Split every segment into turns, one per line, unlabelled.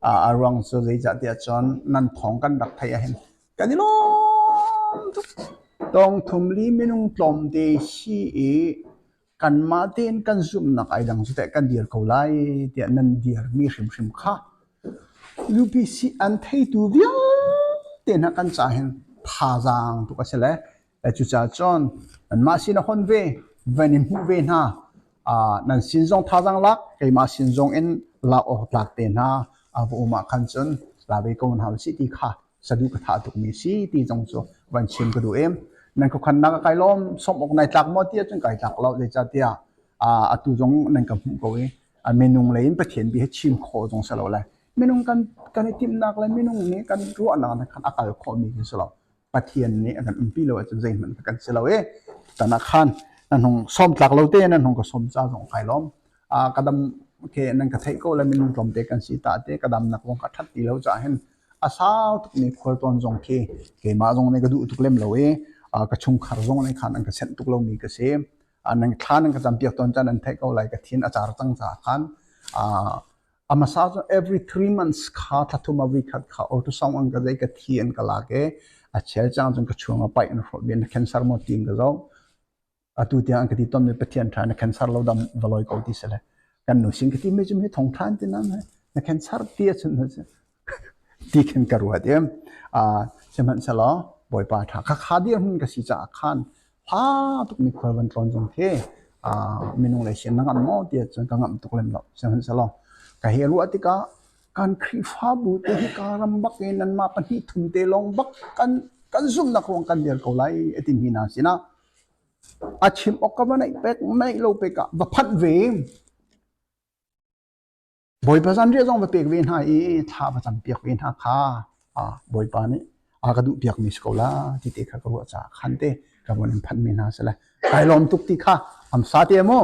A ruang cu zeicahtiah cun nan thawng kan rak theih ahhin kan i lawm tuk. Tawng thum li minung tlawmte si i kanmah tein kan zumhnak ai dang cu teh kan dir ko lai tiah nan dirmi hrimhrim kha UPC an theitu vialte hna kan ca hin thazaang tuk a si le cucaah cun nanmah sin a hon ve van in hmuh ve hna nan sin zong thazaang lak keimah sin zong in lak awk tlak te hna a va um ah khan cun la ve ko hna usih ti kha saduh ka thah tukmi si ti zong cu van chim ka duh em nan khuakhannak a kai lawm sawm awk nai tlak maw ti ahcun kai tlak lo zeicahtiah atu zong nan ka hmuh ko i minung lei in Pathian bia hi chim khawh zong si lo le minung kan kan i timhnak le minung nih kan ruahnak nih khan a kal khawhmi khi si lo Pathian nih a kan umpi lo ahcun zeihmanh kan si lo i tan ah khan nan hung sawm tlak lo te nan hung ka sawm ca zong kai lawm ka dam ke nan ka theih ko le minung tlawmte kan si ta te ka dam nak zong ka that ti lo caah hin a sau tukmi khualtlawn zong khi keimah zong nih ka duh tuk lem lo i ka chungkhar zong nih khan an ka senh tuk lomi ka si. Nan thla nan ka campiak tawn caan nan theih ko lai ka thin a car cang caah khan a hmasa cu every 3 months kha thla thum a voi khat kha ultrasound an ka zei ka thi an ka lak i a chel cang cun ka chung a paih an hrawh na cancer maw tiin ka zoh. Atu tiang an ka ti tonmi Pathian ṭha na cancer lo dam va lawi ko ti si le kan nu sin ka ti mi cu mi thong ṭhan ti nan na cancer ti ahcun ti khin ka ruat i sihmanhsehlaw Bawipa ṭha kha kha dirhmun ka si caah khan hla tuk mi khual van tlawn zong khi minung lei sin na ngamh maw ti ahcun ka ngamh tuk lem lo sihmanhsehlaw ka he ruah tikah kan Khrihfabu te hi ka ram bak in nanmah pahnih thum te lawng bak kan kan zumhnak ruang kan dir ko lai a ti mi hna sinah A chim awk ka va neih pek neih lo pek ah va phanh ve. Bawipa zanriah zong va pek ve hna i thla va campiak ve hna kha Bawipa nih a ka duh piakmi si ko la ti te kha ka ruah caah khan te ka von in phanh mi hna si le kai lawm tuk ti kha am sa te mu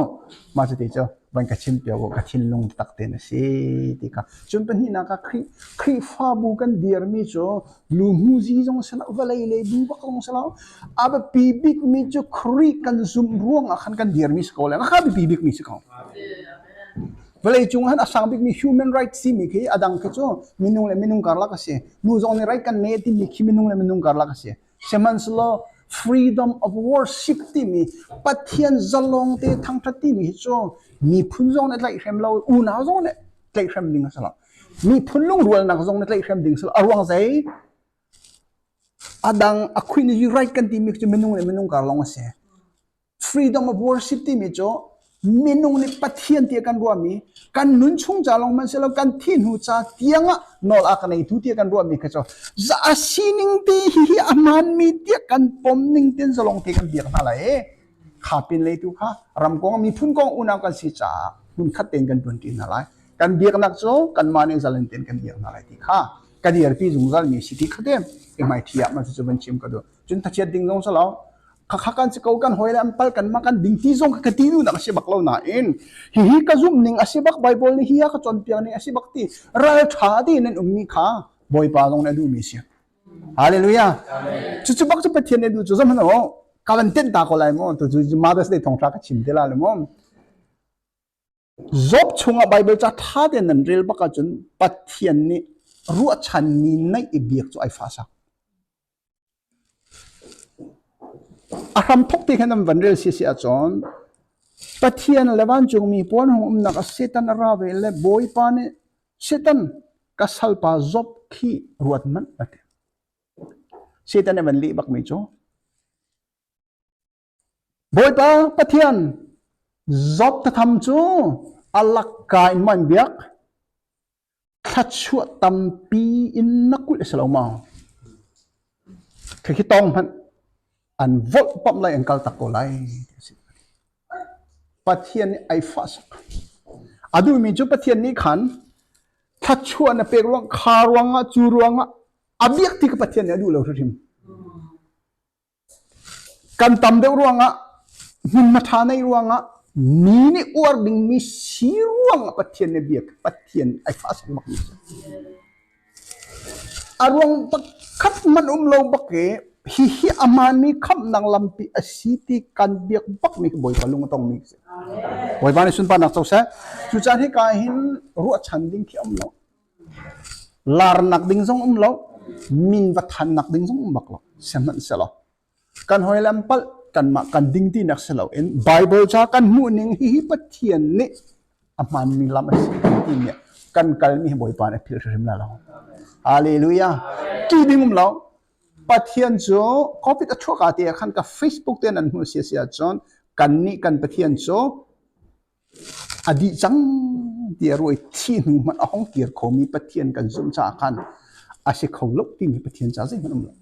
mah cu ti cu van ka chim piak ka thinlung tak te na si ti kha cun pahnihnak ah Khrih Khrihfabu kan dirmi cu Luhmuzi zong si lo, vawlei le bu bak zong si lo. A biapi bikmi cu Khrih kan zumh ruangah khan kan dirmi si ko le kha biapi bikmi si ko. Vawlei cung han a sang bikmi human rights timi khi a dang khi cu minung le minung karlak a si. Nu zong nih right kan nei timi khi minung le minung karlak a si. Sihmanhsehlaw freedom of worship timi Pathian zalong te thangthat timi hi cu miphun zong nih tlaihhrem lo, unau zong nih tlaihhrem ding a si lo. Miphun lungrualnak zong na tlaihhrem ding a ruang zei? A dang a queen right kan timi cu minung le minung kar lawng a si. Freedom of worship timi cu minung nih Pathian tiah kan ruahmi kan nun chung ca lawng hmanh silo kan thi hnu ca tiang ah nawl a kan eitu tiah kan ruahmi kha cu za a sining te hi hi a hmaanmi tiah kan pom ning tin zalong te kan biak hna lai e kha pin lei tu kha ram kong miphun kong unau kan si caah hmun khat tein kan tuanṭi hna lai kan biaknak cu kanmah nih zalen tein kan biak hna lai ti kha ka dirpi zungzal mi si ti kha te i hmaithli ah mah cu van chim ka duh cun thachiat ding zong si lo khakha kan si ko kan hawi le an pal kan mah kan ding ti zong ka ti nu nak a si bak lo nain hihi ka zumh ning a si bak Bible nih hi a ka cawnpiak ning a si bak ti ral ṭha ti nan ummi kha Bawipa zong nih a duhmi si Hallelujah cucu bak cu Pathian nih a duh cu zoh hmanh u ka van tenh ta ko lai mu tu cu Mother's Day thawngṭha ka chim te la le mu Job chungah Baibal ca ṭha tein nan rel bak ahcun Pathian nih ruahchanmi neih i biak cu ai fahsak. A hramthawk te khan nan van rel si si ahcun Pathian le vancungmi pawl hung umnak ah Satan a ra ve le Bawipa nih Satan ka salpa Job khi ruat hmanh a ti. Satan nih van leh bakmi cu Bawipa Pathian Job thatham cu a lakka in maw in biak? Thluachuah tampi in na kulh a si lo maw? Khi tawng hmanh an volhpamh lai an kal tak ko lai. Pathian nih ai fahsak. A duhmi cu Pathian nih khan thluachuah na pek ruang kha ruangah cu ruangah a biak ti ka Pathian nih a duh lo hrimhrim. Kan tam deuh ruangah hmunhma ṭha neih ruangah mi nih uar dingmi si ruangah Pathian nih biak Pathian ai fahsak bakmi a si. A ruang pakhat hmanh um lo bak i hihi a hmaanmi khamhnak lampi a si ti kan biak bakmi khi Bawipa lung a tongmi a si. Bawipa nih sunparnak co seh. Cucaah hika hin ruahchan ding khi a um lo. Larnak ding zong um lo, min va thannak ding zong um bak lo. Sihmanhsehlaw kan hawi le an palh, kanmah kan ding tinak si loin Bible ca kan hmuh ning hihi Pathian nih a hmaanmi lam a si kan timi kan kalmi hi Bawipa nih a philh hrimhrim lai lo. Hallelujah. Ṭih ding um lo. Pathian cu COVID a chuah ka te ah khan ka Facebook te nan hmuh sia si ahcun kannih kan Pathian cu a dih cang ti a ruah i thi hnu hmanh a hong kir khomi Pathian kan zumh caah khan a si kho lo timi Pathian ca zeihmanh um lo.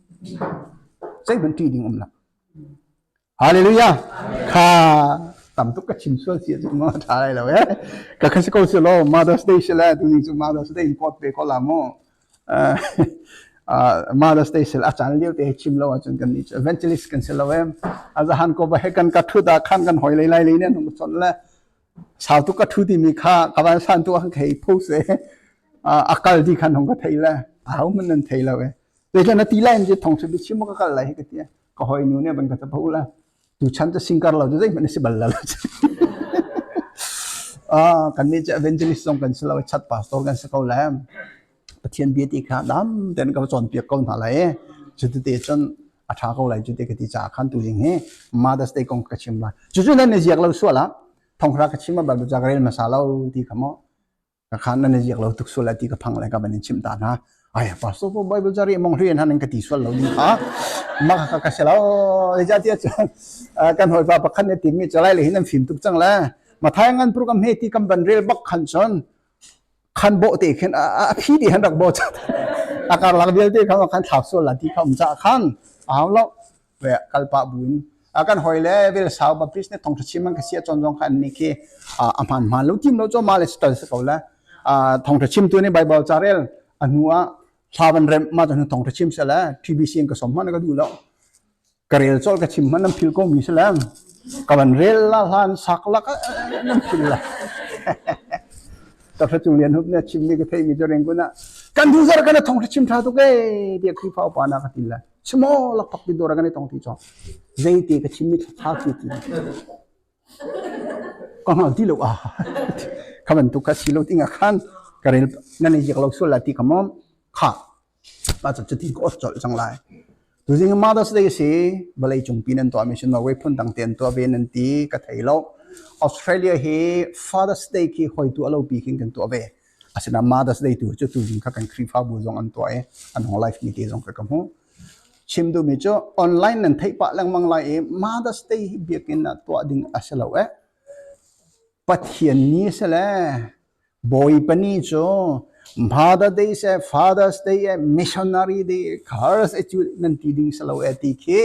Zeihmanh ṭih ding um lo. Hallelujah. Kha tam tuk ka chim sual si cu ma ṭha lai lo eh. Ka kha si ko si lo Mother's Day si le tuni cu Mother's Day in pot ve ko la mu. Mother's Day si a caan lio te chim lo ahcun kan nih cu evangelist kan si lo em. A zahan ko ba he kan ka thut ah khan kan hoi lei lai lei ne hung chon le sau tuk ka thu timi kha ka van san tu han khei pho se a kal di khan hung ka thei le a ho man nan thei lo e. Zeicah na ti lai in thong bi chim ka kal lai hi ka ti. Ka hoi nu nih ban ka ta pho la. Tu chan cu singkar lo cu zeihmanh si bal lo. Ah, kan nih cu evangelist zong kan si lo, chat pastor kan si ko le. Pathian bia ti kha dam tein ka cawnpiak ko hna lai. Cuti te cun a ṭha ko lai cuti ka ti caah khan tu ding hi Mother's Day kong ka chim lai. Cucu nan i ziak lo sual ah thonghra ka chim a Bible ca ka rel hmasa lo ti kha maw ka khan nan i ziak lo tuk sual lai ti ka phang le ka van in chimh ta hna. Ai pastor ko Bible ca ri mong hrian han ka ti sual lo ding kha mah kha ka si lo. Zeicahtiah cun kan hawipa pakhat nih timi cu lai le hin an fim tuk cang le Mathai ngan pru kam he ti kam ban rel bak khan cun khan bawh te khin a phi ti han rak bawh chat a karlak vialte kha khan thlak sual la ti kha um cha khan a hau lo ve kalpa buin a kan hoi le vel sau baptist ne thong chim an ka sia chon zong kha an ni khi a hman hman lo tim lo cho ma le stal se ko la thong chim tu ne bible carel a hnu ah thla van rem ma chon thong chim se la TBC in ka som man ka du lo ka rel col ka chim hmanh nan phil ko mi si le ka van rel la hlan sak la ka nan phil la ta cung lian hup ne chim mi ka thei mi chu reng kuna kan du zar kana thong chim tha tu ke dia khrifa upa na ka til la chimo lak pak ti dora kan tong ti cho zei ti ka chim mi tha ti ti ka hngal ti lo a kha bantuk kha si lo tinga khan ka rel nan i zik lo sul la ti ka mom kha Mah cu cutin ka ot colh cang lai. Tuzing Mother's Day si vawlei cungpi nan tuahmi si Norway phundang te an tuah ve nan ti ka thei lo. Australia hi Father's Day khi hoi tuah lo pi khin kan tuah ve. Asinain Mother's Day tu cu tuzing kha kan Khrihfabu zong an tuah i an hong live mi te zong ka ka hmuh. Chim duhmi cu online nan theih pah lengmang lai i Mother's Day hi biakinn ah tuah ding a si lo eh. Pathian ni a si le Bawipa ni cu Mother Day seh, Father's Day eh, Missionary Day, Cars eh cu nan ti ding si lo eh ti khi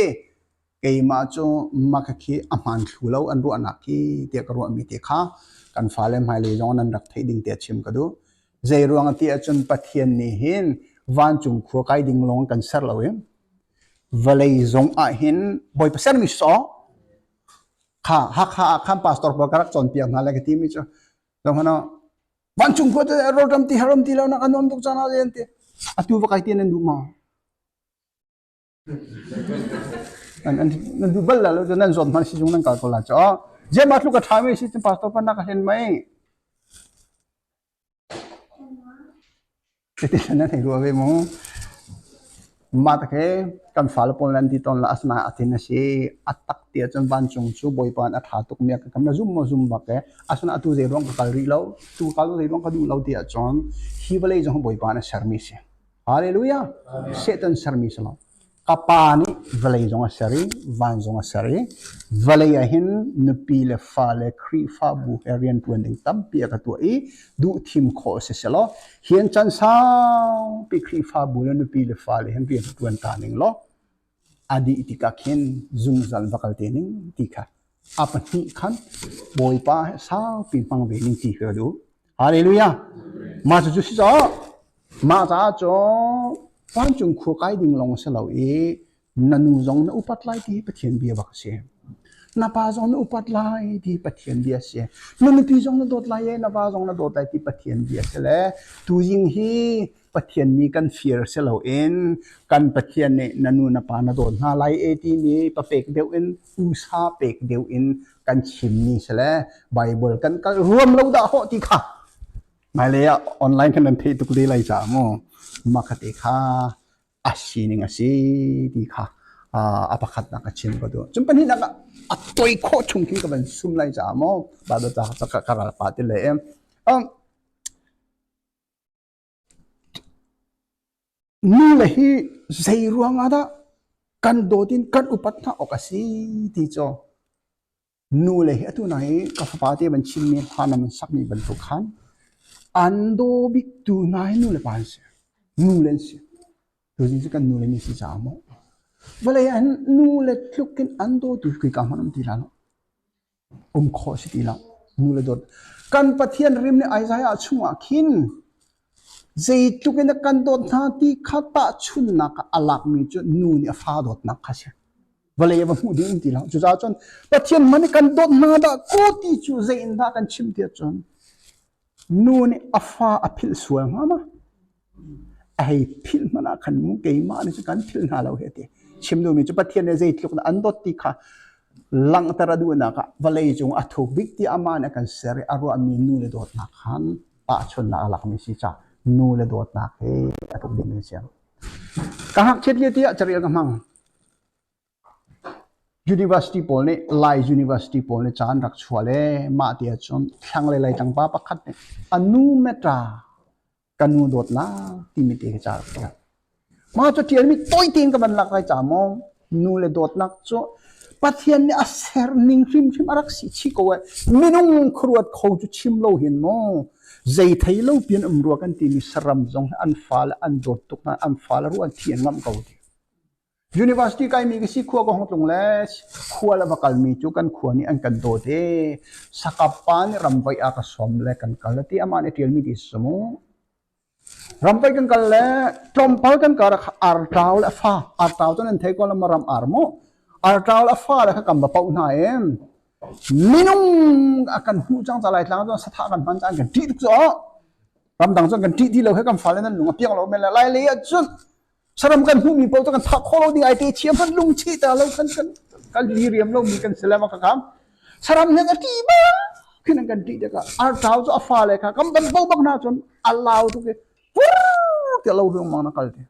keimah cu mah khi a hmaan thlu lo an ruahnak khi tiah ka ruahmi te kha kan fale hmailei zong nan rak theih ding tiah chim ka duh. Zei ruang ti ahcun Pathian nih hin vancung khua kai ding lawng kan ser lo i vawlei zong ah hin Bawipa sermi saw kha Hakha ah khan pastor pawl ka rak cawnpiak hna le ka timi cu Vancung khua cu rawlṭam ti haram ti lo nak a nuam tuk cang an ti. Atu va kai ti nan duh maw? Nan duh bal la lo cu nan zawt hmanh sizung nan kal ko la cu. Ziah tluk a ṭha mi si cun pastor pa na ka hlen mei. Cutin nan hei ruah ve mu. Mah tak he kan fale pawl nan ti tawn la asinain a thin a si. A tak ti ahcun vancung cu Bawipa nih a ṭha tuk mi a ka kam na zum maw zum bak e. Asinain atu zei ruang ka kal rih lo, tu kal zei ruang ka duh lo ti ahcun hi vawlei zong hi Bawipa nih a sermi a si. Hallelujah! Satan sermi si lo. Ka pa nih vawlei zong a ser i van zong a ser i vawlei ah hin nupi le fale Khrihfabu he rianṭuan ding tampi a ka tuah i duh thim khawh si selaw hian chan saupi Khrihfabu le nupi le fale hin rian ṭuan ta ning law a dih tikah khin zungzal va kal te ning ti kha a pahnih khan Bawipa he saupi hmang ve ning ti kha ka duh. Hallelujah! Mah cucu si caw mah caah cun vancung khua kai ding lawng si lo i na nu zong na upat lai ti Pathian bia bak a si. Na pa zong na upat lai ti Pathian bia a si. Na nupi zong na dawt lai i na va zong na dawt lai ti Pathian bia a si le tuzing hi Pathian nih kan fir si loin kan Pathian nih na nu na pa na dawt hna lai e timi papek deuh in usa pek deuh in kan chimmi si le Bible kan kal ruam lo dah hawh ti kha. Hmailei ah online khan nan theih tuk te lai caah mu mah te kha a sining a si ti kha a pakhatnak a chim ka duh. Cun pahnihnak ah a toi khawh chung khi ka van sum lai caah maw Bible ca ka ka ral pa ti le nu le hi zei ruang ah dah kan dawt in kan upat hna awk a si ti cu Nu le hi atu na hi ka fapa te ban chimmi hla na man sakmi bantuk khan an daw bik tu hna hi nu le pa an si. Nu le an si. Tuzing cu kan nu le ni si caah maw. Vawlei ah hin nu le tluk in an daw tu khi ka hmanh um ti la lo. Um khawh si ti lo. Nu le dawt. Kan Pathian rim nih Isaiah chungah khin zeitluk in a kan dawt hna ti kha tahchunnak ah a lakmi cu nu nih a fa dawtnak kha si. Vawlei va hmuh ding um ti lo. Cucaah cun Pathian hmanh nih kan dawt hna dah ko ti cu zei in dah kan chim ti ahcun nu nih a fa a philh sual hnga ma? A hei philh hmanh ah khan mu keimah nih cun kan philh hna lo he ti. Chim duhmi cu Pathian nih zeitluk dah an dawt ti kha langhter a duhnak ah vawlei cung a thuk bik ti amah nih a kan ser i a ruahmi nu le dawtnak khan tahchunhnak a lakmi si caah nu le dawtnak he a tuk dingmi a si. Ka ngakchiat lio tiah carel ka hmang. University pawl nih Lai University pawl nih ca an rak chuah le mah ti ahcun thlanglei Laitlang pa pakhat nih a nu meta ka nu dawtnak timi te khi ca rak ṭial. Mah cu ṭialmi tawi tein ka van lak lai ca maw nu le dawtnak cu Pathian nih a ser ning hrimhrim a rak si chih ko ai. Minung khuaruat kho cu chim lo hin maw zei thei lo pian um rua kan timi saram zong hi an fale an dawt tuk hna an fale ruah an thi an ngamh ko ti. University kaimi ka si khua ka hong tlung le khua le va kalmi cu kan khua nih an kan dawt i sakap pa nih ramvaih a ka sawm le kan kal ti amah nih ṭialmi ti si mu. Ramvaih kan kal le tlawmpal kan kar ah artau le a fa artau cu nan thei ko la ma ram ar mu artau le a fa le kha kan va poh hna i minung a kan hmuh cang ca lai tlang cun sathah kan hman caan kan ṭih tuk cu ramdang cun kan ṭih ti lo he kan fale nan lung a piang lo men le lai lei ah cun saram kan hmuhmi paoh cu kan thah khawh lo ding ai te thiam hmanh lungchih ta lo kan kan kan diriam lo mi kan si le ma ka kam saram hian a ṭih bak khin an kan ṭih tikah artau cu a fale kha kam ban bo bak hna cun a lau tuk i pur ti lo riang mang na kal ti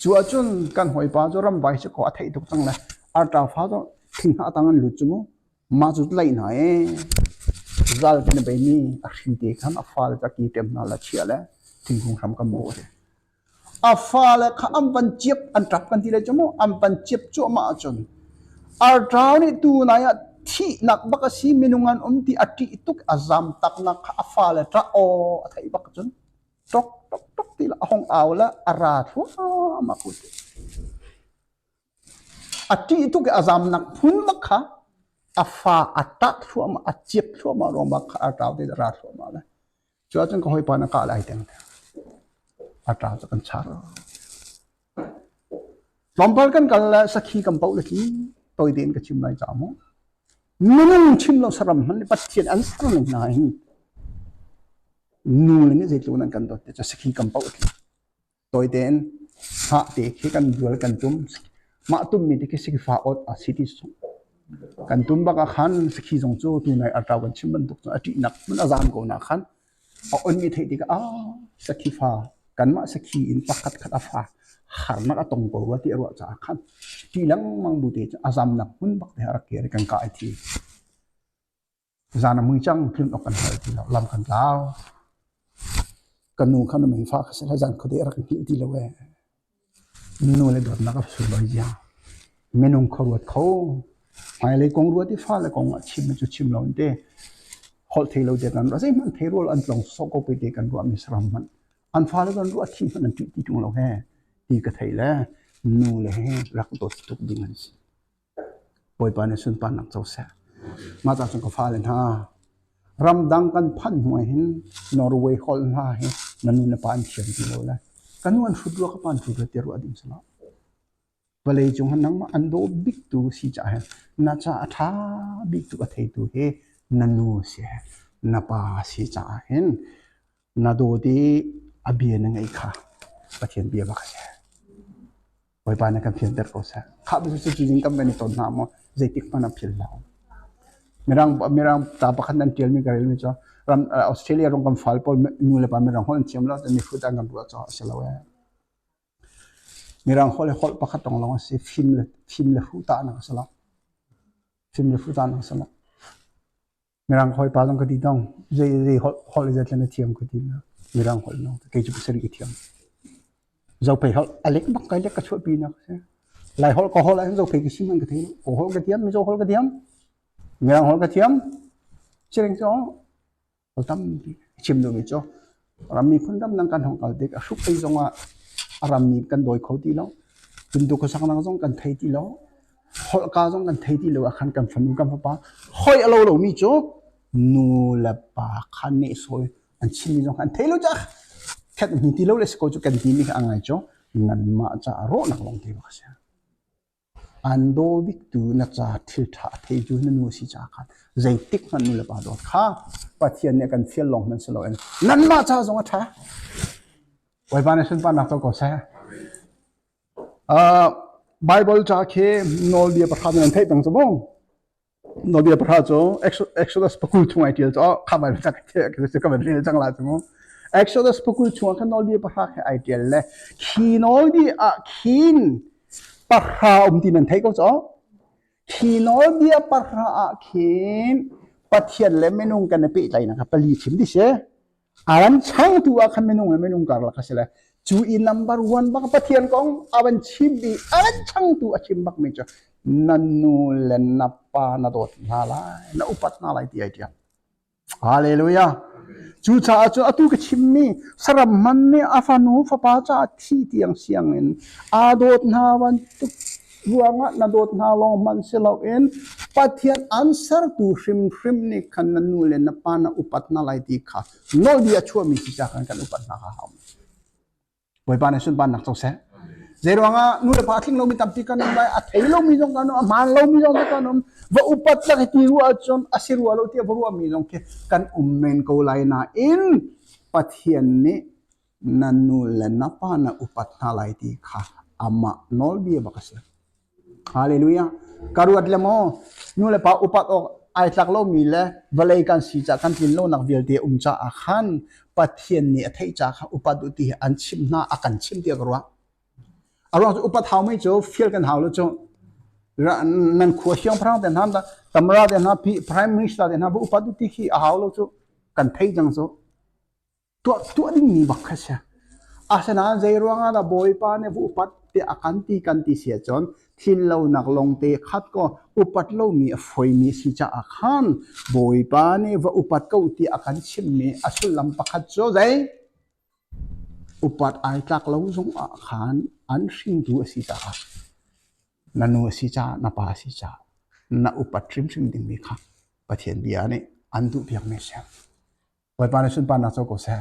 cu ahcun kan hawipa cu ramvai si ko a theih tuk cang le artau fa cu thinghnah tang an lut cu mu mah cu tlaih hna i zal te na beimi a hri te khan a fale cu a ki ṭem hna la chia le thingkung hram kan bawh te A fale kha an van ciap an ṭap kan ti lai cu mu an van ciap cuahmah ahcun arṭau nih tunai ah thihnak bak a si minung an um ti a ṭih tuk a zam taknak kha a fale ṭah aw a theih bak cun tok tok tok ti la a hong au la a ra thluahmah ku ti. A ṭih tuk i a zamnak phun bak kha a fa a ṭah thluahmah, a ciap thluahmah ruang bak kha a ṭau te a ra thluahmah lai. Cu ahcun ka hawipa na kah lai teng. A ṭau cu kan char. Tlawmpal kan kal le sakhi kan poh le tli toi tein ka chim lai ca mu. Minung chim lo saram hmanh nih Pathian an ser ning hna hin nu le nih zeitluk in an kan dawt ti cu sakhi kan poh tli. Tawi tein hngah te khi kan dual kan tum. Mah tummi te khi sikfa awt a si ti sung. Kan tum bak ah khan sakhi zong cu tunai artau kan chim bantuk cun a ṭihnak hmun a zaam ko na khan a onmi theih tikah ah sakhi fa kanmah sakhi in pakhat khat a fa harnak a tong ko rua ti a ruah caah khan ṭih lengmang bu te cu a zamnak hmun bak te a rak kir i kan kah ai thi. Zan a mui cang tlun awk kan hngal ti lo lam kan tlau. Ka nu kha na mei fa kha sila zan khuade a rak hngilh ti lo ee. Nu le dawtnak a sunglawi zia. Minung khuaruat kho. Hmailei kong ruat i fale kong ah chim cu chim lo in te holh thei lo te kan ruah zeihmanh thei rual an tlong sawh ko pe te kan ruah mi saram hmanh an fale kan ruah thi hmanh an ṭih ti ṭung lo he ti ka thei le nu le he rak dawt tuk ding an si. Bawipa nih sunparnak co seh. Mah ca cun ka fale hna, ramdang kan phanh hnu ah hin Norway holh hna hi na nu na pa an thiam ti lo le ka nu an hrut rua ka pa an hrut rua ti ruah ding si lo. Vawlei cung ah nangmah an daw biktu si caah hin na ca a ṭha bik tu a theitu hi na nu si na pa si caah hin na dawt i a bia na ngaih kha Pathian bia bak a si. Bawipa nih kan fianter ko seh. Khah cu cu zing tam kan i ton hna maw zeitik hmanh ah philh hlah. Mirang mirang ta pakhat nan ṭialmi ka relmi cu. Ram Australia rong kan fal pawl nu le pa mirang holh an thiam lo mi hrut an kan ruah caah a si lo ee. Mirang holh hi holh pakhat tong lawng a si. Fim le fim le hruh tahnak a si lo. Fim le hruh tahnak a si lo. Mirang hawipa zong ka ti tong zei zei holh holh zei na thiam ka ti na. Mirang holh no kei cu pasarih ka thiam. Zophei holh a lek bak kai lek ka chuahpi nak si. Lai holh ka holh ahhin zophei ka sim an ka thei lo. Kaw holh ka thiam, Mizo holh ka thiam, Mirang holh ka thiam. Cireng cu holh tampi chim duhmi cu ram miphun ramdang kan hong kal tik a hruk ei zong ah a rammi kan dawi kho ti lo. Tuntu khuasaknak zong kan thei ti lo. Holhka zong kan thei ti lo ah khan kan fanu kan fapa hoi a lo lomi cu nu le pa khan nehsawi an chimmi zong an thei lo cah khat hni ti lo le si ko cu kan timi kha a ngai cu nanmah caah rawhnak lawng te bak a si. An daw biktu na ca thil ṭha a thei cu na nu a si caah khan zeitik hmanh nu le pa dawt kha Pathian nih a kan fial lawng hmanh si loin nanmah ca zong a ṭha. Bawipa nih sunparnak co ko seh. Bible ca khi nawlbia pahra nan theih peng cu mu. Nawlbia pahra cu Exodus pakul chung ai ṭial cu kha Bible ca ka van rel cang la cu mu. Exodus pakul chungah khan nawlbia pahra khi ai ṭial le khi nawlbia ah khin pahra um ti nan theih ko cu. Khi nawlbia pahra ah khin Pathian le minung kan i pehtlaihnak kha pali chim ti si. A ran changtu ah khan minung le minung karlak a si le cu i number one bak Pathian kong a van chim i a ran changtu a chim bakmi cu na nu le na pa na dawt hna lai na upat hna lai ti ai ṭial. Hallelujah. Cucaah cun atu ka chimmi saram hman nih a fanu fapa caah thi tiang siangin aa dawt hna bantuk ruangah na dawt hna lawng hmanh si loin Pathian an sertu hrimhrim nih khan na nu le na pa na upat hna lai ti kha nawlbia a chuahmi si ca khan kan upat hna kha hau. Bawipa nih sunparnak co seh. Zei ruangah nu le pa a tling lomi tampi kan um lai, a thei lomi zong kan um, a hmaan lomi zong kan um. Va upat lak ti ruah ahcun a si rua lo tiah va ruahmi zong khi kan um men ko lai nain Pathian nih na nu le na pa na upat hna lai ti kha amah nawlbia bak a si. Hallelujah. Ka ruat le maw nu le pa upat awk ai tlak lomi le vawlei kan si ca kan tlin lonak vialte um caah khan Pathian nih a theih ca kha upat u ti hi an chimh hna a kan chimh tiah ka ruah. A ruang cu upat haumi cu fial kan hau lo cu nan khua siangpahrang te hna tamra te hna prime minister te hna va upat u ti khi a hau lo cu kan thei cang cu. Tuah tuah dingmi bak kha si. Asinain zei ruangah dah Bawipa nih va upat tiah a kan ti kan ti si ahcun tlinlonak lawngte khat ko upat lomi a foimi a si caah khan Bawipa nih va upat ko tiah a kan chimhmi a sullam pakhat cu zei? Upat ai tlak lo zongah khan an hringtu a si caah na nu a si caah na pa a si caah na upat hrimhrim dingmi kha Pathian bia nih an duhpiakmi a si. Bawipa nih sunparnak co ko seh.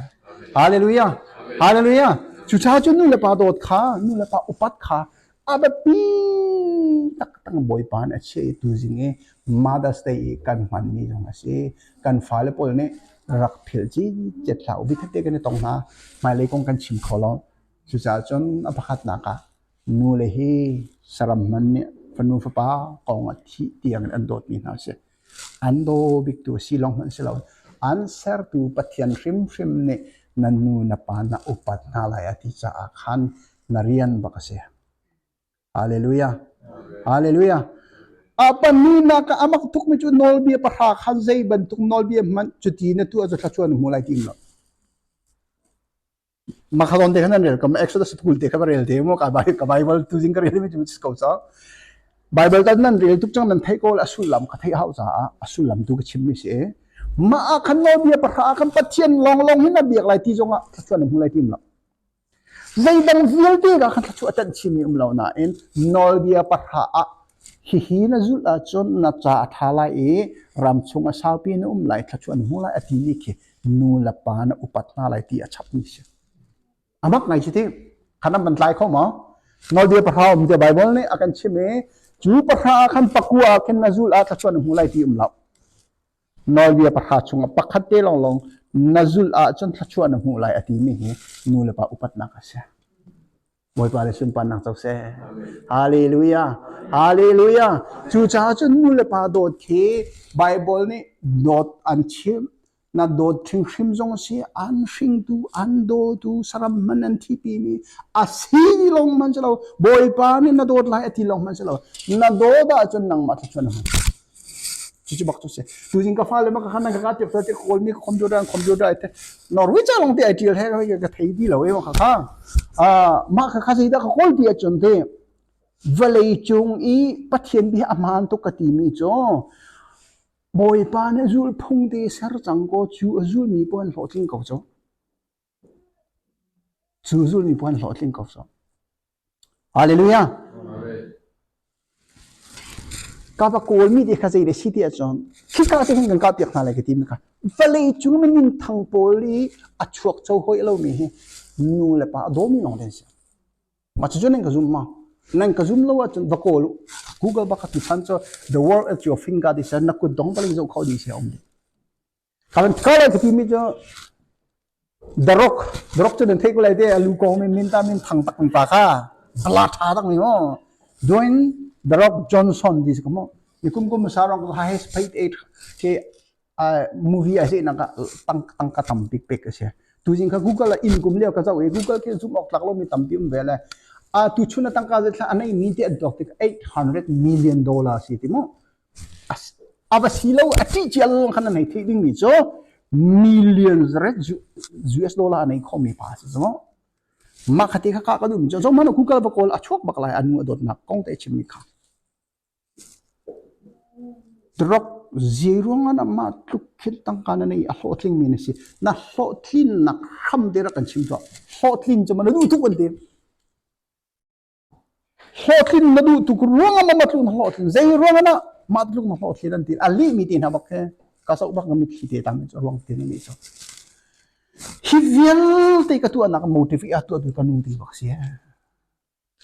Hallelujah. Hallelujah. Cucaah cun nu le pa dawt kha, nu le pa upat kha a biapi taktak Bawipa nih a chiah i tuzing i Mother's Day i kan hmanmi zong a si. Kan fale pawl nih rak philh cicet hlah u. Bikhat te kan i tong hna. Hmailei kong kan chim kho lo. Cucaah cun a pakhatnak ah nule hi saram hmanh nih fanu fapa kong ah thih tiang in an dawtmi hna a si. An daw biktu a si lawng hmanh si lo, an sertu Pathian hrimhrim nih na nu na pa na upat hna lai a ti caah khan na rian bak a si. Hallelujah. Hallelujah. A pahnihnak ah a mak tukmi cu nawlbia pahra khan zei bantuk nawlbia hmanh cuti na tuah cu thluachuah na hmu lai ti lo. Makhalon te khan an rel ko Exodus phul te kha va rel te mu ka ka Bible tu zing ka rel mi cu ko ca Bible tan nan rel tuk cang nan theih ko a sullam ka theih hau caah a sullam tu ka chim mi si mah ah khan nawlbia pahra ah khan Pathian lawng lawng hin na biak lai ti zong ah thluachuah na hmu lai tim lo zeidang vialte ka khan thluachuah tan chim mi um lo nain nawlbia pahra ah hihi na zulh ahcun na ca a ṭha lai i ram chung a saupi na um lai thluachuah na hmu lai a timi khi nu le pa na upat hna lai ti a chapmi si. A mak ngai si ti. Khan an van tlai kho maw? Nawlbia pahra um tiah Bible nih a kan chim i cu pahra ah khan pakua ah khin na zul ah thluachuah na hmu lai ti um lo. Nawlbia pahra chungah pakhat te lawnglawng na zulh ahcun thluachuah na hmuh lai a timi hi nu le pa upatnak a si. Bawipa le sunparnak co seh. Hallelujah. Hallelujah. Cucaah cun nu le pa dawt khi Bible nih dawt an chim. Na dawt hrimhrim zong a si, an hringtu, an dawtu, saram hmanh an thipimi a si lawng hmanh si lo. Bawipa nih na dawt lai a ti lawng hmanh si lo. Na dawt ahcun nangmah thluachuah na hmu. Cucu bak cu si. Tuzing ka fale ma ka khan ka ka tiap te kawl mi computer an computer ai te Norway ca long te ai tial he ka thei di lo e ma kha kha. Ah mah kha kha zeidah ka kawl ti ahcun te vawlei cung i Pathian bia a hmaan tuk ka timi cu Bawipa nih zulphung te ser cang kaw cu a zulmi paoh an hlawhtling ko cu. Cu zulmi paoh an hlawhtling ko cu. Hallelujah. Ka va kawlmi te kha zei le si ti ahcun khika te hin kan kah piak hna lai ka ti mi kha vawlei cung min thang pawl i a chuak cho hoi lomi hi nu le pa a dawmi lawng te an si. Mah cucu nan ka zum ma? Nan ka zum lo ahcun va kawl u. Google bak tu chan cu the world at your finger ti na kut dong paling zoh kho ding si a um dih. Kan ka lai ka timi cu The Rock The Rock cu nan theih ko lai te a lu kong min min ta min thang tak mi pa kha la tha tak mi mo Dwayne The Rock Johnson ti si ko mo ni kum kum sa rong ha has paid eight ke movie a si nak ah tang tangka tampi pek a si. Tuzing kha Google ah in kum lio ka zoh i Google khi zoom awk tlak lomi tampi um ve le a tu chun a tangka zet thla a nei mi ti an tuak tik 800 million dollar si ti mu. A va si lo a ṭih cia lo khan a nei theih ding mi cu millions ret US dollar a nei kho mi pa si cu. Mah kha ti kha ka ka duh mi cu zohmanh Google va kawl a chuak bak lai anu a dawtnak kong te chim mi kha. Drug zeiruang ah mah tluk khin tangka na nei a hlawhtlingmi na si. Na hlawhtlinnak hram te rak kan chim tuah. Hlawhtlin cu ma na duh tuk an ti. Hlawhtlin na duh tuk ruang ah mah tluk na hlawhtlin. Zei ruang ah mah tluk na hlawhtlin an ti. A lih mi ti hna bak he ka zoh bak na mitthli te tam cu ruang te na nih cu. Hi vialte ka tuahnak motive i a tuah tu ka nu ti bak si.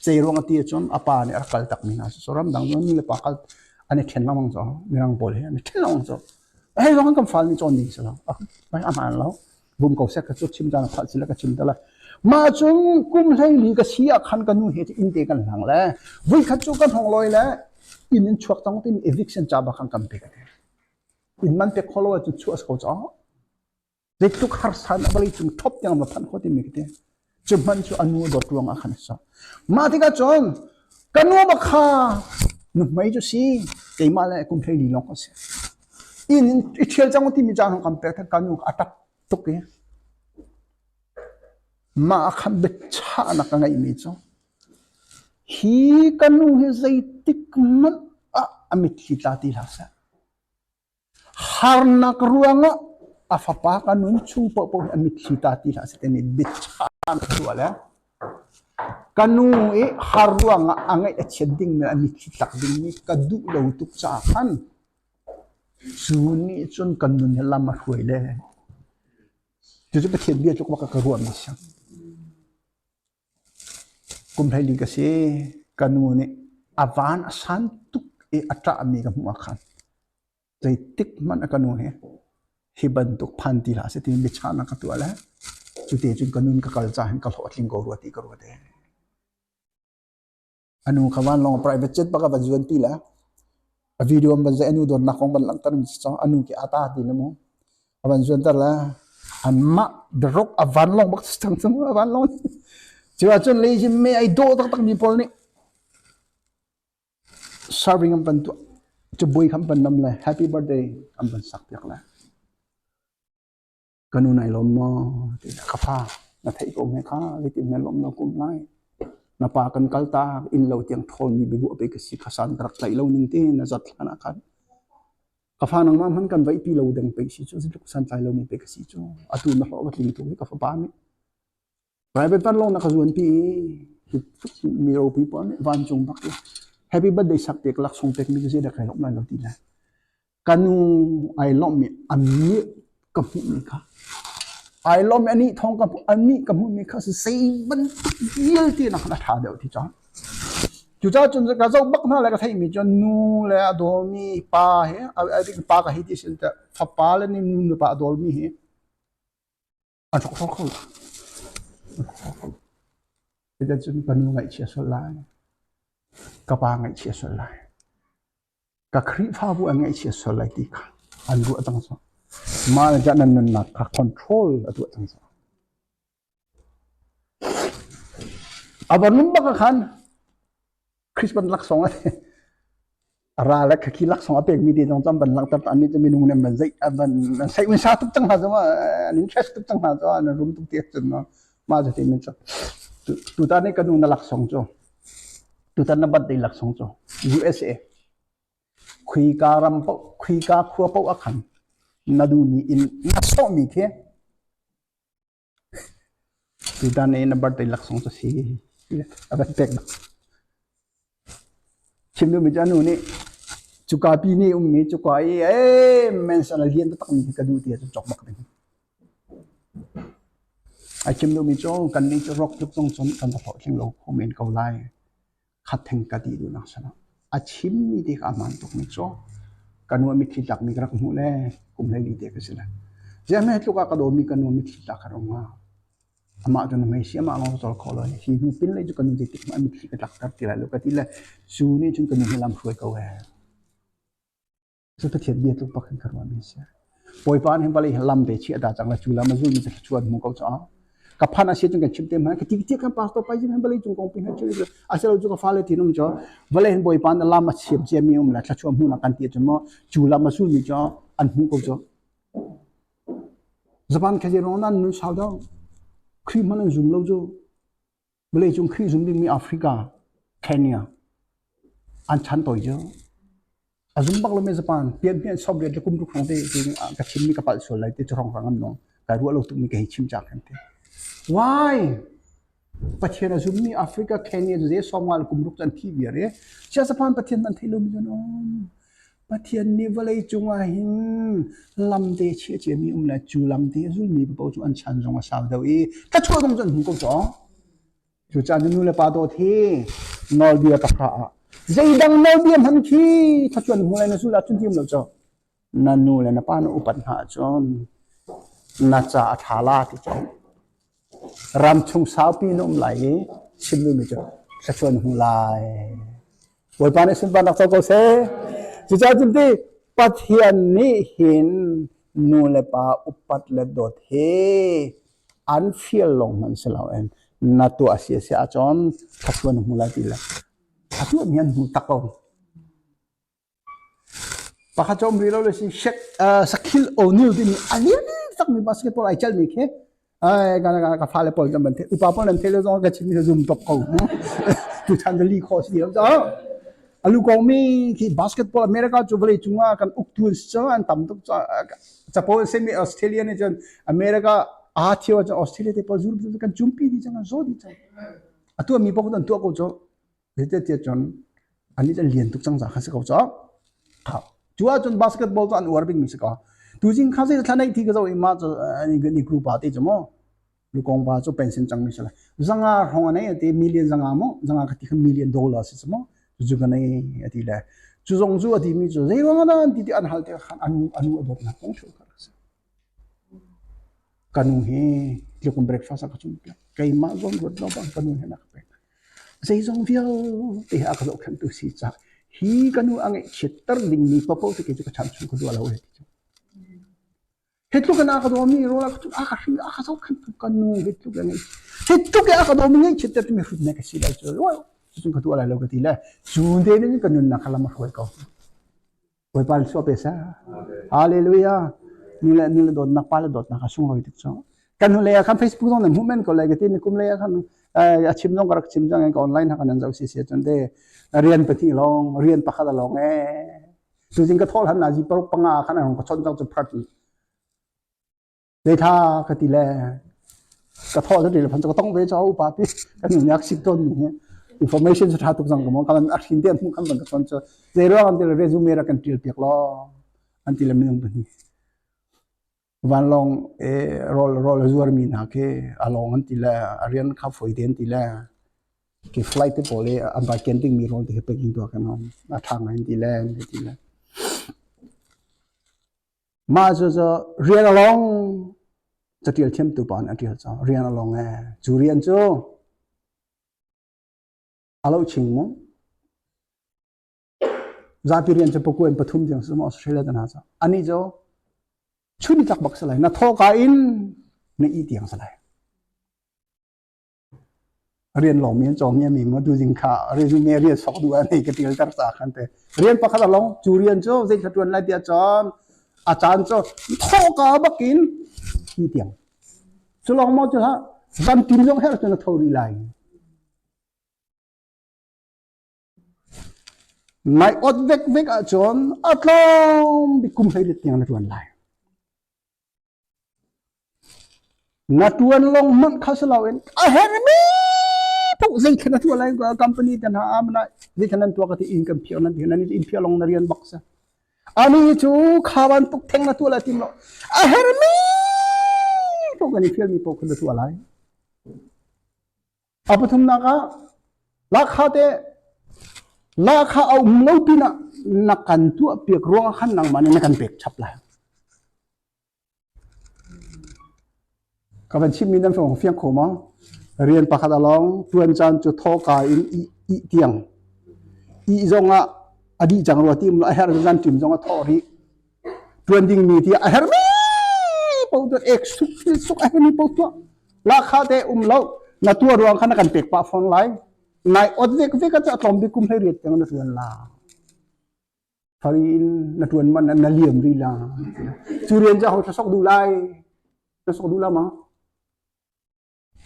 Zeiruang a ti ahcun a pa nih a rak kal takmi hna si. So ramdang cu nu le pa kal an i ṭhen lengmang cu mirang pawl hi an i ṭhen lengmang cu. Hei zong kan fal nih cawn ding si lo. A hmaan lo. Bum ko seh ka cu chim caan a phalh si le ka chim te lai. Mah cun kum 14 ka si ah khan ka nu he inn te kan hlang le voikhat cu kan hong lawi le inn in chuak cang timi eviction ca bak khan kan pek a ti. Inn man pek kho lo ahcun chuah a si ko caw. Zeitluk harsa na vawlei cung ṭhop tiang va phanh khawh timi ka ti. Cu hmanh cu a nu dawt ruang ah khan a si. Mah tikah cun ka nu bak kha nuhmei cu si keimah le kum 14 lawng ka si. Inn in i ṭhial cang timi caan hong kan pek ka nu a ṭap tuk i mah ah khan biachahnak ka ngeihmi cu hi ka nu hi zeitik hmanh ah a mitthli tla ti hlah seh. Harnak ruangah a fapa ka nun chung paohpaoh hi a mitthli ta ti hlah seh timi biachahnak tuah le ka nu i har ruangah a ngaih a chiat dingmi a mitthli tlak dingmi ka duh lo tuk caah khan cu nih cun kan nun hi lam a hruai le cucu Pathian bia tluk bak ka ruahmi si. Kum 14 ka si. Ka nu nih a van a san tuk i a ṭahmi ka hmuh ah khan zeitik hmanh a ka nu hi hi bantuk phan ti hlah seh timi biachahnak ka tuah le cute cun ka nun ka kal caah hin ka hlawhtling ko rua ti ka ruat ee. A nu kha vanlawng private jet bak a van zuanpi le a video an van zai a nu dawtnak kong van langhter mi si cang a nu ki ata ti na mu a van zuanter le anmah the rock a vanlawng bak cang cang a vanlawng cu ahcun leizim me ai dawh taktak mi pawl nih serving an van tuah cabuai kha an van nam le happy birthday an van sak piak le Ka nu nai lawm maw? Ti ka fa na theih ko hme kha zeitin na lawm lo kum lai. Na pa kan kal tak inn lo tiang ṭhawlmi biaruah pe ka si kha san ka rak tlaih lo ning te na zat hlan ah khan. Ka fa nangmah hmanh kan vaih pi lo deng pe si cu zeitluk santlai lomi pe ka si cu. Atu na hlawh va tling tu hi ka fapa nih. Private vanlawng na ka zuanpi i mi ropi pawl nih vancung bak i happy birthday sak pek laksawng pek mi cu zeidah kai lawmh lai lo ti le ka nu ai lawmhmi a nih ka hmuhmi kha ai lawmhmi anih thawng ka hmuh anih ka hmuhmi kha zei bantuk vialte nak khan a ṭha deuh ti cang. Cucaah cun ka zoh bak hna le ka theihmi cu nu le a dawlmi pa hi pa ka hei ti sin fapa le nu le pa a dawlmi hi an hrawk kho lo. Cuticun ka nu ngaihchia sual lai. Ka pa ngaihchia sual lai. Ka Khrihfabu an ngaihchia sual lai ti kha an ruah cang cu. Mah le nan nunnak kha control a tuah cang caah. A va rum bak ah khan Christmas laksawng a a ra le khakhi laksawng a pekmi te zong cam van langhter an nih cu minung nih van zeih van an seih un sa tuk cang hna cu an interest tuk cang hna cu an rum tuk ti cun no mah cu ti min cu tutan ni ka nu na laksawng cu tutan na birthday laksawng cu USA khuika ram paoh khuika khua paoh a khan na duhmi in na sawhmi khi Tutan i na birthday laksawng cu si a van pek bak. Chim duhmi cu a nu nih cuka pi nih ummi cuka i ee mansion a lian taktakmi khi ka duh ti ahcun cawk bak ding. Ai chim duhmi cu kannih cu rawk tluk zong cun kan va hlawhtling lo kho men ko lai. Khat theng ka ti duhnak si lo. A chimmi te kha a hmaan tukmi cu ka nu a mitthli tlakmi ka rak hmuh le kum 14 te ka si le. Ziah tluk ah ka dawmi ka nu a mitthli tlak ka rak hnga. Amah cu na hmei si amah lawng cawl kho lo. Hi hnu pin lei cu ka nu zeitik hmanh a mitthli ka tlakter ti lai lo ka ti le cu nih cun ka nu hi lam hruai ko he. Cu Pathian bia tluk bak in ka ruahmi a si. Bawipa nih vawlei hi lam te chiah ta cang le cu lam a zulmi cu thluachuah an hmu ko caah ka phan a si cun kan chim te hmanh ka ti ti kan pastor pai hin vawlei cung kong pi hna chim a si lo cu ka fale tin um cu vawlei hin Bawipa nih lam a siam cia mi um le thluachuah hmuhnak kan ti cun maw cu lam a zulmi cu an hmu ko cu Japan kha rong nan nun sau deuh Khrih hmanh an zum lo cu Vawleicung Khrih zum dingmi Africa, Kenya an chan tawi cu a zum bak lomi Japan pian pian som riat le kum ruk hrawng te ka chimmi ka palh sual lai ti cu hrawng hrang an nung kai ruah lo tukmi ka hei chim cak kan ti. Why? Pathian a zummi Africa, Kenya cu zei som nga le kum ruk cu an thi viar i sia Japan Pathian man thei lomi cu an um. Pathian nih vawlei cungah hin lamte chiah ciami um le cu lamte a zulmi paoh cu an chan zong a sau deuh i thluachuah zong cu an hmu ko cawng. Cucaah nu le pa dawt hi nawlbia pahra ah zeidang nawlbia hmanh khi thluachuah na hmu lai na zul ahcun ti um lo cu. Na nu le na pa na upat hna ahcun na ca a ṭha la ti cawng. Ram chung saupi na um lai i chim duhmi cu thluachuah na hmu lai. Bawipa nih sunparnak co ko seh. Cucaah cun ti Pathian nih hin nu le pa upat le dawt hi an fial lawng hmanh si loin na tuah si a si ahcun thluachuah na hmu lai ti le a tuahmi an hmu tak ko. Pakhat cu um rih lo le si Shaq Shaquille O'Neal timi a lian takmi basketball ai celhmi khi ai ka ka ka fale pawl kan ban the upa pawl nan the le zong ka chim mi zum top ko tuchan ka li khawh si lo caah alu kong mi khi basketball America cu vawlei cungah kan uktu cu an tam tuk capo semi Australia nih cun America aa thio cun Australia te pawl zur kan cumpi di cang an zo di cang a tuah mi paoh an tuah ko cu Zeicahtiah cun annih cu an lian tuk cang caah khan si ko caw. Cu ahcun basketball cu an uar bikmi si ko. Tuzing kha zei thla neih thi ka zoh i mah cu ni group ah te cu mu lukong pa cu pension cangmi si lai. Zanga hrawng a nei a ti million zanga mu zanga ka ti kha million dollar si cu mu cucu ka nei a ti le cu zong cu a timi cu zei ruang ah dah an ti ti an hal tikah khan anu anu a dawtnak kong theu kha a si. Ka nu hi tluk in breakfast a ka chumhpiak. Keimah zawn ruat lo bang ka nu he na ka pek. Zeizong vialte he a ka zohkhenhtu si caah hi ka nu a ngaihchiatter dingmi paohpaoh cu kei cu ka chan chung ka duah lo eh ti cu. Hi tluk in a ka dawmi rawl a ka chumh, a ka hrim, a ka zohkhenhtu ka nu hi tluk in hi tluk in a ka dawmi ngaihchiatter timi hrut ne ka si lai cu. Cucun ka tuah lai lo ka ti le cu te nih ka nunnak kha lam a hruai ko. Bawipa nih suah pe seh. Hallelujah. Nu le nu le dawtnak pa le dawtnak a sunglawi tuk cu. Kan hnulei ah khan Facebook zong nan hmuh men ko lai ka ti ni kum lei ah khan a chim zong ka rak chim cang ka online ha kan nan zoh si si cun te rian pahnih lawng rian pakhat a lawng ee. Tuzing ka thol han na ji paruk panga khan a hong ka chon cang cu phat Zeitha ka ti le ka thawh cu ti le ka tong ve cho upa pi kan nunnak sik tawn mi hi information cu tha tuk zang ka mo kan a hrin te hmuh kan ban ka chon cu zei ruang an ti le resume ra kan tial piak lo an ti le minung pahnih vanlawng e rol rol zuar mi hna khi along an ti le a rian kha foi te an ti le ke flight te pawl i an vai ken ding mi rawl te he packing tuah kan om a tha ngai an ti le an ti le Mah cucu rian a long catial thiamtu pa nih a ṭial cang. Rian a long ee. Cu rian cu a lo ching mu. Zapi rian cu pakuan pathum tiang si Australia te hna cu. Anih cu Chun tlak bak si lai. Na thawka in na i tiang si lai. Rian lawng mi an cawng mi mi tu zing kha resume rian sok du an nei ka tial tar sa khan te. Rian pakhat along cu rian cu zei kha tuan lai tiah cun a caan cu thawka bak in i tiang. Cu lawng maw cu ha zan tin zong her cun a tho rih lai. Nai ot vek vek ahcun a tlawm bik kum 18 tiang na ṭuan lai. Na ṭuan lawng hmanh kha si loin a herhmi paoh zei khan na tuah lai company te hna ah mana zei khan nan tuah ka ti inn kan phiah nan ti nan inn phiah lawng na rian bak si. Ani cu kha bantuk theng na tuah lai tim lo. A herhmi paoh kan i fialmi paoh kha na tuah lai. A pathumnak ah lahkhah te lahkhah a um lo pinah na kan tuah piak ruangah khan nangmah nih na kan pek chap lai. Ka van chimmi nan fong fiang kho maw? Rian pakhat along tuan caan cu thawka in i, i tiang. I zong ah a dih cang rua ti um a herh zan tim zong a thawh rih. Tuan dingmi ti a herhmi paoh tuah ek suk suk a herhmi paoh tuah. Lahkhah te um lo na tuah ruang kha na kan pek pah fawn lai. Nai ot vek vek a tlawm bik kum hlei riat tiang na tuan la. Fari in na tuan man na liam ri la. Cu rian cu ho sok duh lai? Na sok duh la ma?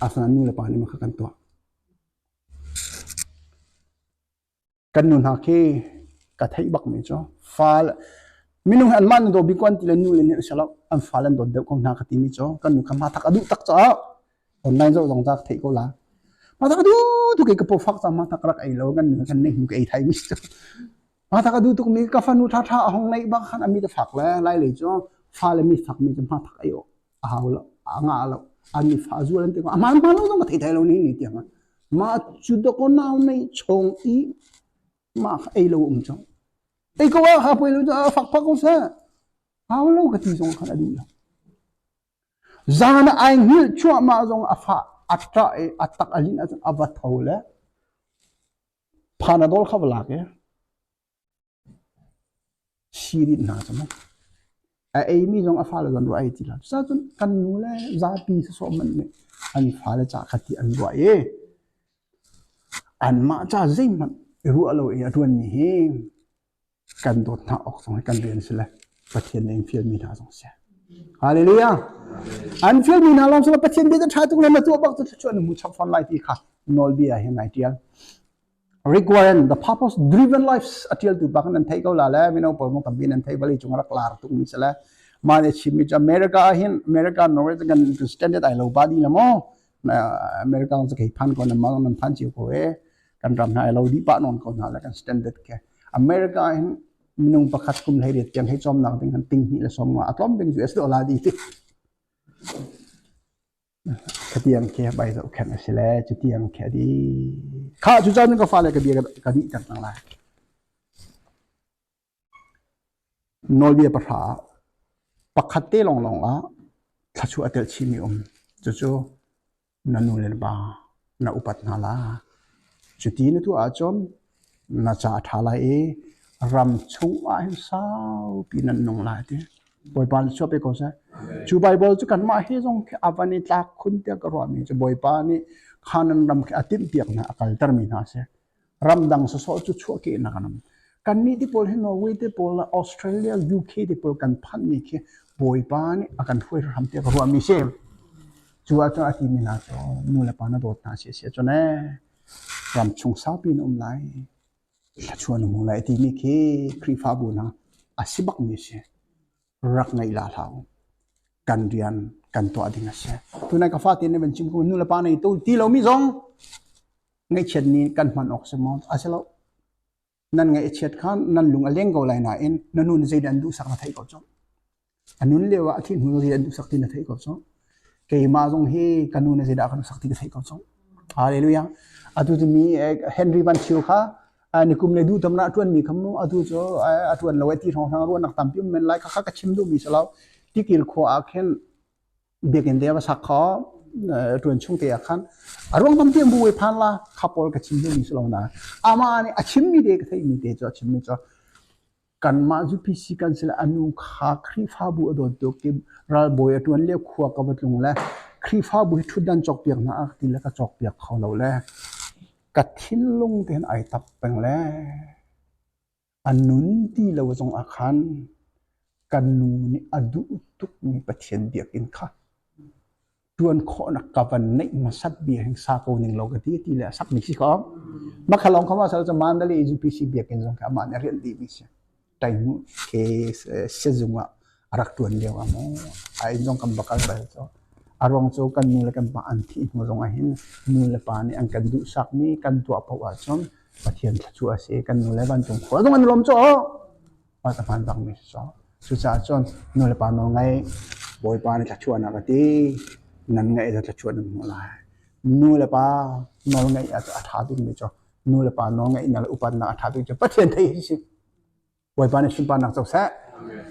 Asana nu le pa nih ma kha kan tuah. Kan nu hna khi ka theih bak mi cu fa minung hi anmah nan daw bik ko an ti le nu le nih an lo an fa an dawt deuh ko hna ka timi cu kan nu kha hmathak a duh tak caah online zoh zong ta ka theih ko la hmathak a duh tuk i ka paw fak cang hmathak rak ei lo kan nu kan nei hnu ka ei thai mi cu hmathak a duh tuk mi ka fanu tha tha a hong neih bak khan a mi ta fak le lai lei cu fa le mi fak mi cu hmathak ei a hau lo a ngah lo an mi fa zual an ti ko a hmaan hmaan lo zong ka thei thai lo ni ni tiang mah cu dawkaw nau nei chong i mah kha ei lo um cang ei ko ah ha poi lo cu a fak phak ko seh hau lo ka ti zong khan a duh lo zan ai hngilh chuahmah zong a fa a ṭah i a tak a lin ahcun a va tho le panadol kha va lak i Sirit hna cu mu. A eimi zong a fale zong ruah ei ti lo. Cucaah kan nu le zapi sawsawh hmanh nih an fale ca kha ti an ruah i anmah ca zeihmanh i ruah lo i a ṭuanmi hi kan dawt hna awk zong hi kan rian si le Pathian nih an fialmi hna zong si. Hallelujah. An fialmi hna lawng si lo Pathian bia ṭha tuk le na tuah bak cu thluachuah na hmu chap fawn lai ti kha nawlbia hin ai ṭial. Requirement the purpose driven lives a tialtu bak nan thei ko la le mino pawl mong tampi nan thei vali cung rak lar tuk mi sale ma ne chim mi America ah hin America Norway kan standard ai lo ba di la mo America cu kei phan ko na ma nan phan chiu ko e kan ram hna ai lo di pa non ko hna le kan standard ke America ah hin minung pakhat kum hlei riat tiang hei chom nak ding han ting hnih le som nga atlom ding US dollar di ti Khatiang khi bai zohkhenh a si le cutiang khi a dih. Khah cucaan ka fale ka bia ka dihter cang lai. Nawlbia pahra ah pakhat te lawnglawng ah thluachuah a telh chihmi um. Cucu na nu le na pa na upat hna la. Cuti na tuah ahcun na ca a ṭha lai i ram chung ah hin saupi nan nung lai ti. Bawipa nih chuah pe ko seh. Cu Baibal cu kanmah he zong khi a van i tlak khun tiah ka ruahmi cu Bawipa nih Canaan ram khi a timhpiak hna, a kaltermi hna a si. Ramdang sawsawh cu chuahkehnak an um. Kannih ti pawl hi Norway te pawl, Australia, UK te pawl kan phanhmi khi Bawipa nih a kan hruai hram tiah ka ruahmi si. Cu ahcun a timi hna cu nu le pa na dawt hna si a si ahcun ee ram chung saupi na um lai. Thluachuah na hmu lai timi khi Khrihfabu hna a si bakmi a si. Rak ngaih la hlah u. Kan rian kan tuah ding a si. Tunai ka fate nih van chim ko nu le pa nei to ti lomi zong ngaihchiat ni kan hman awk si maw? A si lo. Nan ngaihchiat kha nan lung a leng ko lai nain na nu nih zeidah an duhsak na theih ko cu. A nun lio ah a thih hnu zeidah an duhsak ti na theih ko cu. Keimah zong hi ka nu nih zeidah a kan duhsak ti ka theih ko cu. Hallelujah. Atu cu mi Henry Van Thio kha nikum le duh tam na ṭuan mi kha mu atu cu a ṭuan lo ai ti hrawng hrang ruahnak tampi um men lai kha kha ka chim duh mi si lo. Tikir khua ah khin biakinn te va sak kho ṭuan chung te ah khan a ruang tampi an bu phan la kha pawl ka chim duh mi si lo na. Amah nih a chim mi te ka theih mi te cu a chim mi cu. Kanmah UPC kan si le a nu kha Khrihfabu a dawt tuk i ralbawi a ṭuan lio khua ka va tlung le Khrihfabu hi ṭhutdan cawkpiak hna a ka ti le ka cawkpiak kho lo le ka thinlung te hin ai tap peng le a nun ti lo zong ah khan kan nu nih a duh tukmi Pathian biakinn kha ṭuan khawhnak ka van neih hmasat bia hing sa ko ning law ka ti ti le a sak mi si ko. Makhalong kha ma sal cu Mandalay UPC biakinn zong kha amah nih a rianh dih mi si. Taingu ke sizung ah a rak ṭuan lio ah mu a inn zong kan va kal bal cu. A ruang cu kan nu le kan pa an thih hnu zong ah hin nu le pa nih an kan duhsak mi kan tuah paoh ahcun Pathian thluachuah a si. Kan nu le vancung khua zong an lawm cu. Mah ka hmaan bak mi si. Cucaah cun nu le pa nawl ngaih Bawipa nih thluachuahnak a ti. Nan ngaih cu thluachuah nan hmuh lai. Nu le pa nawl ngaih ah a ṭha bikmi cu nu le pa nawl ngaihnak le upatnak a ṭha bik cu Pathian theih hi si. Bawipa nih sunparnak co seh.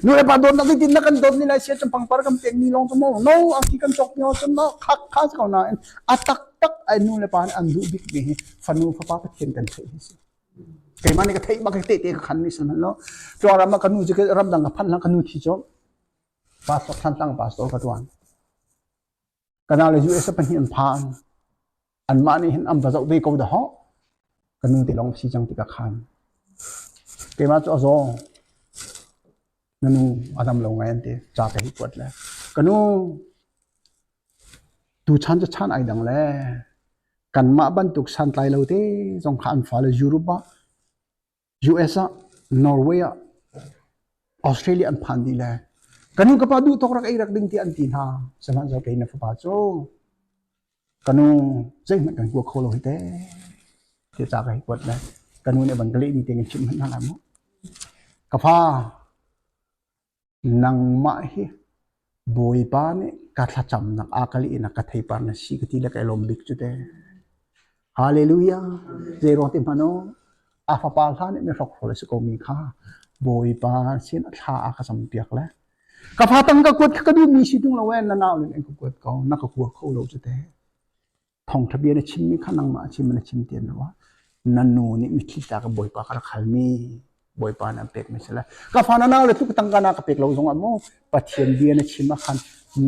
Nu le pa dawtnak zeitin na kan dawt ni lai sia cun pangpar kan pek mi lawng cu maw no angki kan cawk mi cun no khak kha si ko nain a taktak ai nu le pa nih an duh bik mi hi fanu fapa Pathian kan theih hi si. Keimah nih ka theih bak tehte ka khan mi si hmanh lo. Tluang ah ka nu cu ramdang ka phanh hlan ka nu thi cu pastor Thantlang pastor ka tuan. Ka nau le US pahnih an phan. Anmah nih hin an va zoh ve ko dah ho. Ka nu te lawng si cang ti ka khan. Keimah cu a zaw. Na nu a dam lo ngai an ti. Ca ka hi kuat le. Ka nu tu chan cu chan ai dang le. Kanmah bantuk santlai lo te zong kha an fale Europe ah, US ah, Norway ah, Australia an phan dih le ka nu ka pa duh tawk rak ei rak ding ti an ti hna. Sihmanhsehlaw kei na fapa cu ka nu zeihmanh kan kua kho lo hi te ti ca ka hei kuat le ka nu nih van ka leh mi te kan chimh hmanh hna lai mu. Ka fa Nangmah hi Bawipa nih ka thlacamnak a ka lehnak ka theipar na si ka ti le kai lawm bik cu te. Hallelujah. Zeiruang ti hmanh u, a fapa hla nih mi hrokhrawl a si ko mi kha Bawipa sin thla a ka campiak le ka fa tang ka kuat kha ka duhmi si tung lo e na nau nih an ka kuat ko na ka kua kho lo cu te. Thawngṭha bia na chimmi kha nangmah a chim in na chim ti an ruah. Na nu nih mitthli tla ka Bawipa ka rak halmi Bawipa nih an pekmi si lai. Ka fa na nau le tluk tangka na ka pek lo zongah mu Pathian bia na chim ah khan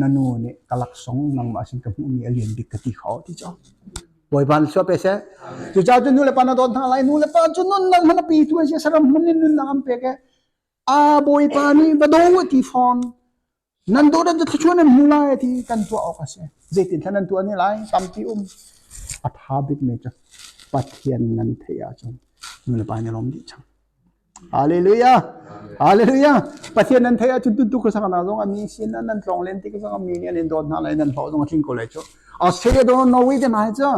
na nu nih ka laksawng nangmah sin ka hmuhmi a lian bik ka ti kho ti cu. Bawipa nih chuah pe seh. Cucaah cu nu le pa na dawt hna lai. Nu le pa cu nunnak hmanh a pitu an si. Saram hmanh in nunnak an pek e. A Bawipa nih va do a ti fawn. Nan dawt an thluachuah nan hmu lai ti kan tuah awk a si. Zeitin thla nan tuah ne lai? Tampi um. A tha bikmi cu Pathian nan theih ahcun nu le pa nih lawm dih cang. Hallelujah. Hallelujah. Pathian nan theih ahcun tuntu khuasak na zong a mi sin nan tlawng len tik zong a mi nih an in dawt hna lai nan hlawh zong a tling ko lai cu. Australia do Norway te hna hi cu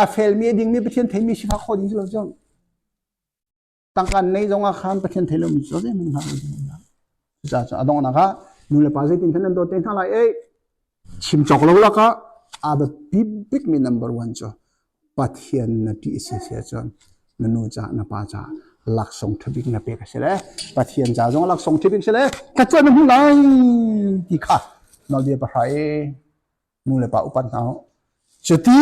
a felmi a dingmi Pathian theimi sifak kho ding cu lo cu. Tangka nei zong ah khan Pathian thei lomi cu zeihmanh hna lo ding hna. Cucaah cun a donghnak ah nu le pa zeitin khan nan dawt te hna lai ei chim cawk lo lakah a biapi bikmi number one cu Pathian na ṭih si si ahcun na nu ca na pa ca laksawng ṭha bik na pek a si le Pathian ca zong laksawng ṭha bik si le thluachuah na hmu lai ti kha nawlbia pahra i nu le pa upat hna u. Cuti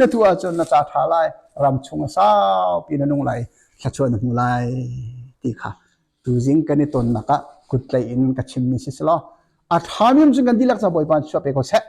na tuah ahcun na ca ṭha lai, ram chung a saupi na nung lai, thluachuah na hmu lai ti kha tuzing kan i tonnak ah kuttlaih in ka chimmi si selaw a ṭhami cun kan dihlak ca Bawipa chuah pe ko seh.